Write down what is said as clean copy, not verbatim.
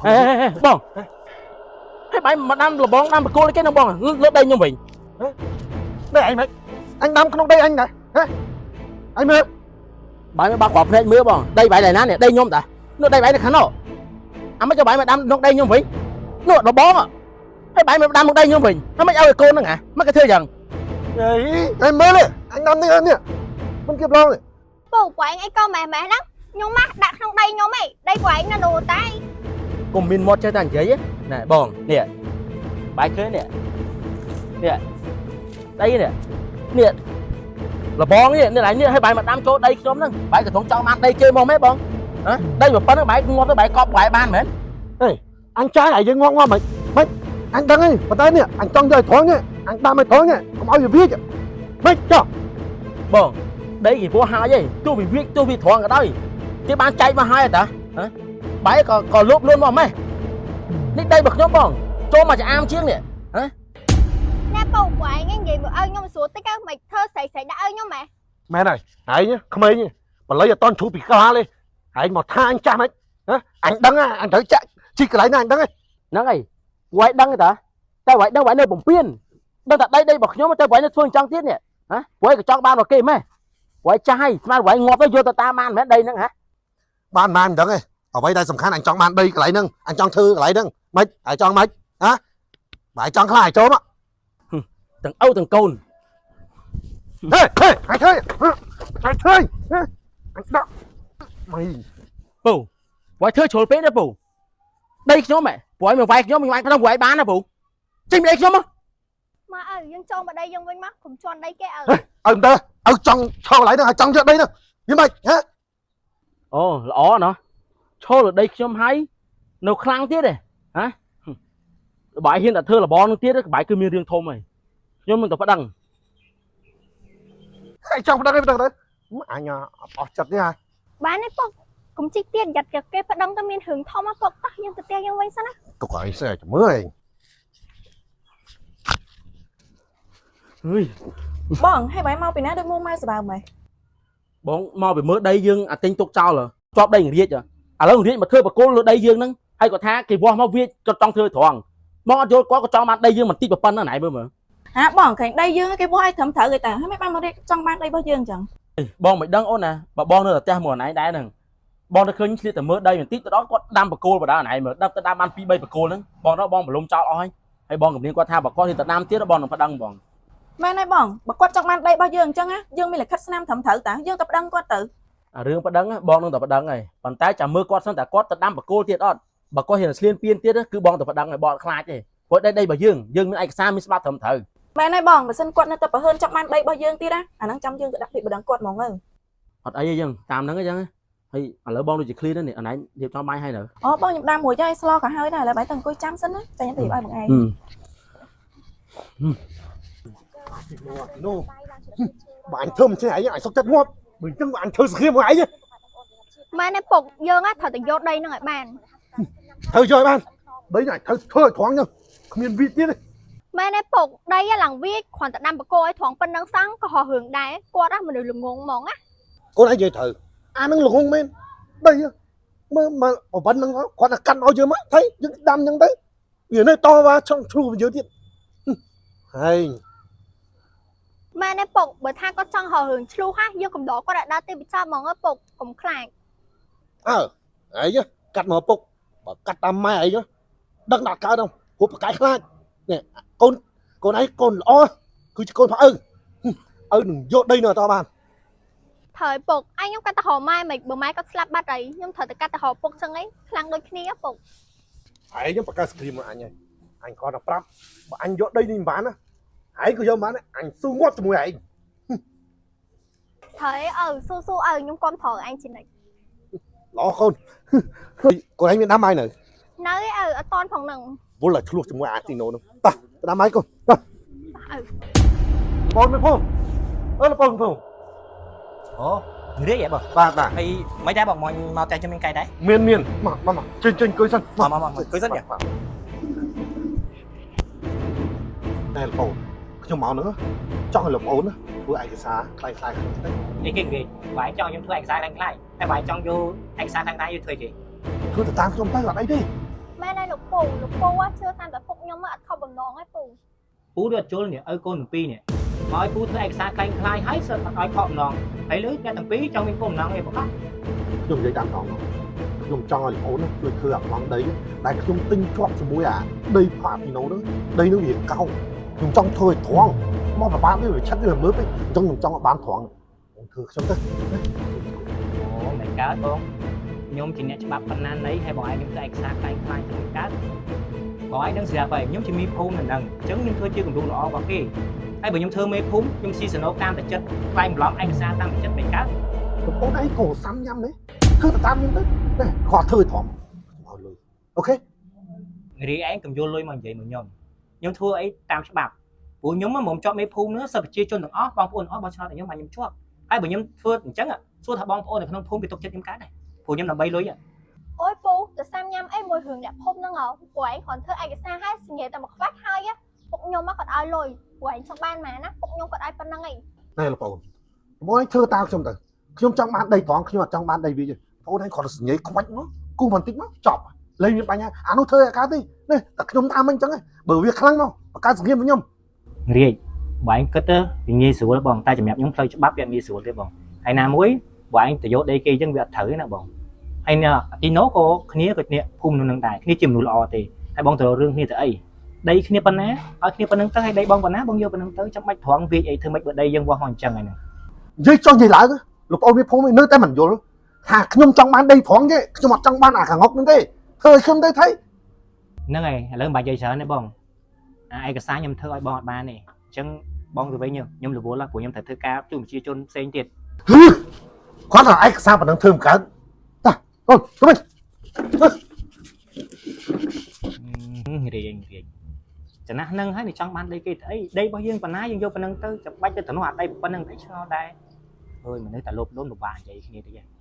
អេបងហើយបាយមកដាំលបងដាំបកគោលគេនឹងបងលើដីខ្ញុំវិញ ដីឯងមិនអញដាំក្នុងដីអញដែរហ៎អញមើល បាយមកបាក់គ្រាប់ភ្នែកមើលបងដីបាយឡើយណានេះដីខ្ញុំតានោះដីបាយនៅខាងនោះអាមិនក៏បាយមកដាំក្នុងដីខ្ញុំវិញនោះលបងហើយបាយមកដាំក្នុងដីខ្ញុំវិញហើយមិនឲ្យកូនហ្នឹងហ៎មិនក៏ធ្វើយ៉ាង អីឯងមើលនេះអញដាំនេះនេះមិនគៀបឡងនេះ ពូពួកឯងអីក៏ម៉ែម៉ែហ្នឹងខ្ញុំមកដាក់ក្នុងដីខ្ញុំឯងដីពួកឯងនៅនោះតែ កុំមានមាត់ចេះតែនិយាយណែបងនេះបាយឃើញនេះនេះដីនេះនេះលបងនេះនេះឡើយនេះឲ្យបាយមកដាំចូលដីខ្ញុំហ្នឹងបាយក៏ត្រង់ចង់បានដីគេមកមែនបងហ៎ដីប៉ុណ្្នឹងបាយងាប់ទៅបាយកប់បាយបានមែន អញចាយឲ្យយើងងាប់ងាប់មិនមិនអញដឹងហើយប៉ុន្តែនេះអញចង់យកឲ្យត្រង់នេះអញដាំឲ្យត្រង់នេះកុំឲ្យវាវាចមិនចុះ បងដីគេពោះហើយឯងទោះវាវាចទោះវាត្រង់ក៏ដោយគេបានចែកមកហើយតាហ៎បាយក៏លុបលួនមកម៉េះនេះដីរបស់ខ្ញុំបងចូលមកចាអាមជាងនេះ ណែពូពួកឯងនិយាយមកឲ្យខ្ញុំស្រួលតិចទៅមិនធ្វើស្រីស្រីដាក់ឲ្យខ្ញុំម៉ែ មែនហើយឯងក្មេងបល័យអត់តន់ឈូពីក្បាលទេឯងមកថាអញចាស់មិនហ៎អញដឹងអញត្រូវចាក់ជីកកន្លែងណាអញដឹង ហ្នឹងហើយវាយដឹងទេតាតែវាយដឹងវាយនៅបំពេញដឹងតែដីដីរបស់ខ្ញុំតែវាយនៅធ្វើអញ្ចឹងទៀតនេះហ៎វាយក៏ចង់បានរបស់គេម៉េះវាយចាស់ហើយស្មានវាយងាប់ទៅយកទៅតាមបានមែនដីហ្នឹងហ៎ បានបានមិនដឹងទេអ្វីដែលសំខាន់អញចង់បានដីកន្លែងហ្នឹងអញចង់ធ្វើកន្លែងហ្នឹងម៉េចឯងចង់ម៉េចហ៎បើឯងចង់ខ្លាចចូលមក ទាំងឪទាំងកូន ហេហេអញធ្វើអញធ្វើអញដាក់មិន ពូវាយធ្វើជ្រុលពេកណាពូដីខ្ញុំហ៎ព្រោះឲ្យមកវាយខ្ញុំខ្ញុំអាចប្តឹងវាយបានណាពូចេញពីដីខ្ញុំមក មកឲ្យយើងចូលមកដីយើងវិញមកកុំជន់ដីគេឲ្យ ឲ្យមិនទៅឲ្យចង់ឈរកន្លែងហ្នឹងឲ្យចង់យកដីហ្នឹងយល់មិនហ៎ អូល្អណោះឈរលើដីខ្ញុំហើយនៅខ្លាំងទៀតទេហ៎បាយហ៊ានតែធ្វើលបងនឹងទៀតបាយគឺមានរឿងធំហើយខ្ញុំមិនទៅប្តឹង ឯងចង់ប្តឹងឯងប្តឹងទៅអញអស់ចិត្តនេះហើយ បានទេពុកកុំជីកទៀតយ៉ាត់គេប្តឹងទៅមានរឿងធំមកពុកតោះយើងទៅផ្ទះយើងវិញសិនណា ទុកឲ្យស្អែកមើលឯង ហើយ បងហើយបាយមកពីណាដូចមួម៉ៅសបើម៉េះ បងមកពីមើលដីយើងអាទិញទុកចោលហ៎ជាប់ដីរាជឥឡូវរាជមកធ្វើបកគលលើដីយើងហ្នឹងហើយគាត់ថាគេវាស់មកវាគាត់ចង់ធ្វើត្រង់បងអត់យល់គាត់ក៏ចង់បានដីយើងបន្តិចប៉ុណ្ណឹងណៃមើលមើល ហាបងឃើញដីយើងគេវាស់ឲ្យត្រឹមត្រូវគេតាហើយមិនបានមករៀបចង់បានដីរបស់យើងអញ្ចឹង បងមិនដឹងអូនណាបើបងនៅតែផ្ទះមួយណៃដែរហ្នឹងបងទៅឃើញឆ្លៀតតែមើលដីបន្តិចទៅដល់គាត់ដាំបកគលបដាណៃមើលដាំទៅដាំបាន2 3បកគលហ្នឹងបងដល់បងបលុំចោលអស់ហើយហើយបងគំរាមគាត់ថាបើគាត់ហ៊ានទៅដាំទៀតបងនឹងប្តឹងបង មែនហើយបងបើគាត់ចង់បានដីរបស់យើងអញ្ចឹងណាយើងមានលិខិតស្នាមត្រឹមត្រូវតាយើងទៅប្តឹងគាត់ទៅ អារឿងប្តឹងបងនឹងតែប្តឹងហើយប៉ុន្តែចាំមើលគាត់សិនតែគាត់ទៅដាំបកគលទៀតអត់បើគាត់ហ៊ានស្លៀនពៀនទៀតគឺបងទៅប្តឹងឲ្យបងអត់ខ្លាចទេព្រោះដីដីរបស់យើងយើងមានឯកសារមានច្បាប់ត្រឹមត្រូវ មែនហើយបងបើសិនគាត់នៅតែប្រហើនចង់បានដីរបស់យើងទៀតណាអាហ្នឹងចាំយើងទៅដាក់ពាក្យប្តឹងគាត់ហ្មងទៅ អត់អីទេចឹងតាមហ្នឹងអញ្ចឹងហើយឥឡូវបងដូចជាឃ្លៀននេះអនឡាញរៀបចំបាយហើយនៅ អូបងខ្ញុំដាំមួយហើយស្លក៏ហើយដែរឥឡូវបាយទៅអង្គុយចាំសិនណាចាំខ្ញុំទៅរៀបឲ្យបងឯង នោះបើអញធ្វើមិនចេះឯងអញសុកចិត្តងាប់បើអញ្ចឹងអញធ្វើសង្គ្រាមមួយឯង មែនទេពុកយើងត្រូវតែយកដីហ្នឹងឲ្យបាន ត្រូវយកឲ្យបានដីនេះអញត្រូវធ្វើឲ្យត្រង់ចឹងគ្មានវិទៀតទេ មែនទេពុកដីឡើងវាគ្រាន់តែដាំបកគោឲ្យត្រង់ប៉ុណ្ណឹងសឹងក៏ហោះរឿងដែរគាត់មនុស្សល្ងងហ្មងណា កូនឯងនិយាយត្រូវអានឹងល្ងងមែនដីមើលមកប្រវត្តិហ្នឹងគាត់តែកាន់ឲ្យយើងមកថៃយើងដាំចឹងទៅវានៅតវ៉ាចង់ឆ្លោះយើងទៀតហើយ មែនទេពុកបើថាគាត់ចង់ហោះរឿងឆ្លោះហ่ะយើងកំដរគាត់ឲ្យដើរទេវិចោលហ្មងពុកកុំខ្លាច អើឯងកាត់មកពុកបើកាត់តាមម៉ែឯងដឹងដាក់កើតហ្នឹងព្រោះប្រកែខ្លាចនេះកូនកូនឯងកូនល្អគឺជាកូនផឪឪនឹងយកដីនៅអត់បាន ត្រូវពុកឯងខ្ញុំកាត់ទៅហៅម៉ែមិនបើម៉ែគាត់ស្លាប់បាត់ហើយខ្ញុំត្រូវតែកាត់ទៅហៅពុកចឹងឯងខ្លាំងដូចគ្នាពុក ឯងបកកើតស្គ្រីមមកអញហើយអញគ្រាន់តែប្រាប់បើអញយកដីនេះមិនបានណាឯងក៏យកមិនបានអញស៊ូងាប់ជាមួយឯង ត្រូវឪស៊ូស៊ូឪខ្ញុំគាំត្រឯងជានិច្ច ល្អកូនកូនឯងមានដាំបាយនៅ នៅឯឪអត់តន់ផងនឹង វល់តែឆ្លោះជាមួយអាទីណូនោះតោះដាំបាយកូនតោះ ឪ បងមិនផងអើបងផង អូរាជហ៎បង បាទបាទ ហើយមិនដែរបងមកមកតែខ្ញុំមានកែដែរ មានមានមកមកមកចេញចេញអង្គុយសិន មកមកមកអង្គុយសិន តែបងខ្ញុំមកហ្នឹងចង់ឲ្យលោកប្អូនធ្វើឯកសារខ្លាំងខ្លាំងខ្ញុំទៅ នេះគេគេបាយចង់ខ្ញុំធ្វើឯកសារខ្លាំងខ្លាយតែបាយចង់យកឯកសារខ្លាំងខ្លាយយកធ្វើគេ ធ្វើទៅតាមខ្ញុំទៅអត់អីទេ ពូលោកពូជឿតាមតែពុកខ្ញុំអត់ខុសបំណងទេពូ ពូដូចអត់ជល់នេះឲ្យកូនទាំងពីរនេះមកឲ្យពូធ្វើឯកសារក្លែងក្លាយហើយសិតអត់ឲ្យខកបំណងហើយលើអ្នកទាំងពីរចង់មានគោលបំណងអីបង ខ្ញុំនិយាយតាមត្រង់ខ្ញុំចង់ឲ្យបងអូនជួយធ្វើអាប្លង់ដីដែលខ្ញុំទិញជាប់ជាមួយអាដីផាពីណូហ្នឹងដីហ្នឹងវាកោងខ្ញុំចង់ធ្វើឲ្យត្រង់មកប្របាក់វាឆិតវាមើលពេកអញ្ចឹងខ្ញុំចង់ឲ្យបានត្រង់បងធ្វើខ្ញុំទៅ អូមិនកើតបងខ្ញុំជាអ្នកច្បាប់ប៉ុណ្ណាណីហើយបងឯងខ្ញុំធ្វើឯកសារក្លែងក្លាយទៅមិនកើតបងឯងនឹងស្រាប់ហើយខ្ញុំជាមីភូមិនៅនឹងអញ្ចឹងខ្ញុំធ្វើជាគំរូល្អរបស់គេហើយបើខ្ញុំធ្វើមេភូមិខ្ញុំស៊ីសណោតាមតែចិត្តក្លែងបន្លំឯកសារតាមតែចិត្តមិនកើត បងអូនឯងក៏សាំញ៉ាំនេះធ្វើទៅតាមខ្ញុំទៅនេះគាត់ធ្វើឲ្យត្រង់ឲ្យលុយ OK រីឯងកំយល់លុយមកនិយាយមកខ្ញុំខ្ញុំធ្វើអីតាមច្បាប់ព្រោះខ្ញុំមិនជាប់មេភូមិនោះសិទ្ធិប្រជាជនទាំងអស់បងប្អូនទាំងអស់បងឆ្នោតឲ្យខ្ញុំបានខ្ញុំជាប់ហើយបើខ្ញុំធ្វើអញ្ចឹងសួរថាបងប្អូននៅក្នុងភូមិគេទុកចិត្តខ្ញុំកើតដែរព្រោះខ្ញុំដើម្បីលុយ អូយពូទៅសាំញ៉ាំអីមួយរឿងអ្នកភូមិហ្នឹងហ៎ព្រោះឯងគ្រាន់ធ្វើឯកសារហើយសញ្ញាតែមកខ្វាច់ហើយពុកខ្ញុំមកគាត់ឲ្យលុយព្រោះឯងចង់បានម៉ាណាពុកខ្ញុំគាត់ឲ្យប៉ុណ្្នឹងឯង ណែបងអូនបងឯងធ្វើតាមខ្ញុំទៅខ្ញុំចង់បានដីត្រង់ខ្ញុំអត់ចង់បានដីវាទេបងអូនឯងគ្រាន់តែសញ្ញាខ្វាច់មកគូបន្តិចមកចប់លែងមានបញ្ហាអានោះធ្វើឲ្យកើតទេនេះតែខ្ញុំតាមមិនអញ្ចឹងបើវាខ្លាំងមកបង្កើតសង្គ្រាមខ្ញុំ រាជបើឯងគិតទៅវាងាយស្រួលបងតែសម្រាប់ខ្ញុំផ្លូវច្បាប់វាងាយស្រួលទេបងហើយណាមួយបើឯងទៅយកដីគេអញ្ចឹងវាអត់ត្រូវទេណាបងហើយនៅទីណូក៏គ្នាក៏គ្នាភូមិនោះនឹងដែរគ្នាជាមនុស្សល្អទេហើយបងទៅរឿងគ្នាទៅអីដីគ្នាប៉ុណ្ណាឲ្យគ្នាប៉ុណ្្នឹងទៅហើយដីបងប៉ុណ្ណាបងយកប៉ុណ្្នឹងទៅចាំបាច់ត្រង់វាអីធ្វើម៉េចបើដីយើងវាស់មកអញ្ចឹងហើយហ្នឹង និយាយចុះនិយាយឡើងលោកប្អូនវាភូមិនៅតែមិនយល់ថាខ្ញុំចង់បានដីត្រង់ទេខ្ញុំអត់ចង់បានអាខាងងុកហ្នឹងទេធ្វើឲ្យខ្ញុំទៅថៃ ហ្នឹងហើយឥឡូវមិនបាច់និយាយច្រើនទេបងអាឯកសារខ្ញុំធ្វើឲ្យបងអត់បានទេអញ្ចឹងបងទៅវិញខ្ញុំរវល់ព្រោះខ្ញុំត្រូវធ្វើការជួយប្រជាជនផ្សេងទៀត ហឺគាត់ថាឯកសារប៉ុណ្ណឹងធ្វើមិនកើតតាអូនទៅវិញ រាយរាយចំណាស់ហ្នឹងហើយនេះចង់បានដីគេទៅអីដីរបស់យើងប៉ុណ្ណាយើងយកប៉ុណ្ណឹងទៅចាំបាច់ទៅតំណោះអាដីប៉ុណ្ណឹងទៅឆ្ងល់ដែរអើយមនុស្សតែលោភលន់ពិបាកនិយាយគ្នាតិច